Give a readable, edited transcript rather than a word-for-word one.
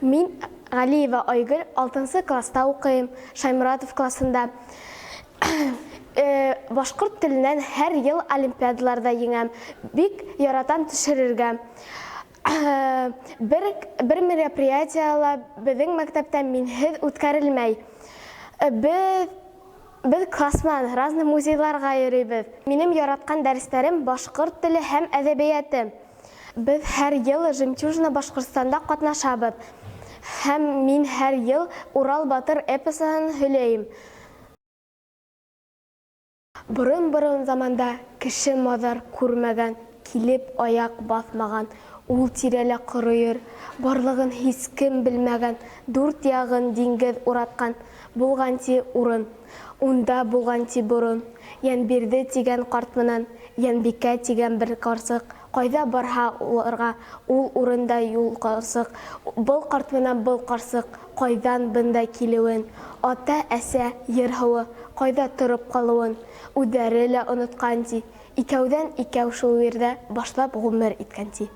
Мин Галиева Айгөл, алтынсы класста уҡыйым, Шайморатов классында. Башҡорт теленән һәр йыл олимпиадаларҙа еңәм. Бик яратам төшөрөргә. Бер мероприятие ла беҙҙең мәктәптә минһеҙ үткәрелмәй. Беҙ класс менән разный музейҙарға йөрөйбөҙ. Минең яратҡан дәрестәрем башҡорт теле һәм әҙәбиәте. Беҙ һәр йыл «Жемчужина Башҡортостанда» ҡатнашабыҙ. Һәм мин һәр йыл «Урал батыр» эпосыһын һөйләйем. Борон-борон заманда кеше маҙар күрмәгән, килеп аяҡ баҫмаған, ул тирәлә ҡоро ер барлығын һис кем белмәгән, дүрт яғын диңгеҙ уратҡан булған ти урын. Унда булған ти борон Йәнбирҙе тигән ҡарт менән Йәнбикә тигән бер ҡарсыҡ. Ҡайҙа барһа уларға ул урында юл ҡарсыҡ. Был ҡарт менән был ҡарсыҡ ҡайҙан бында килеүен, ата-әсә, ер-һыуы ҡайҙа тороп ҡалыуын үҙҙәре лә онотҡан ти. Икәүҙән икәү шул ерҙә башлап ғүмер иткән ти.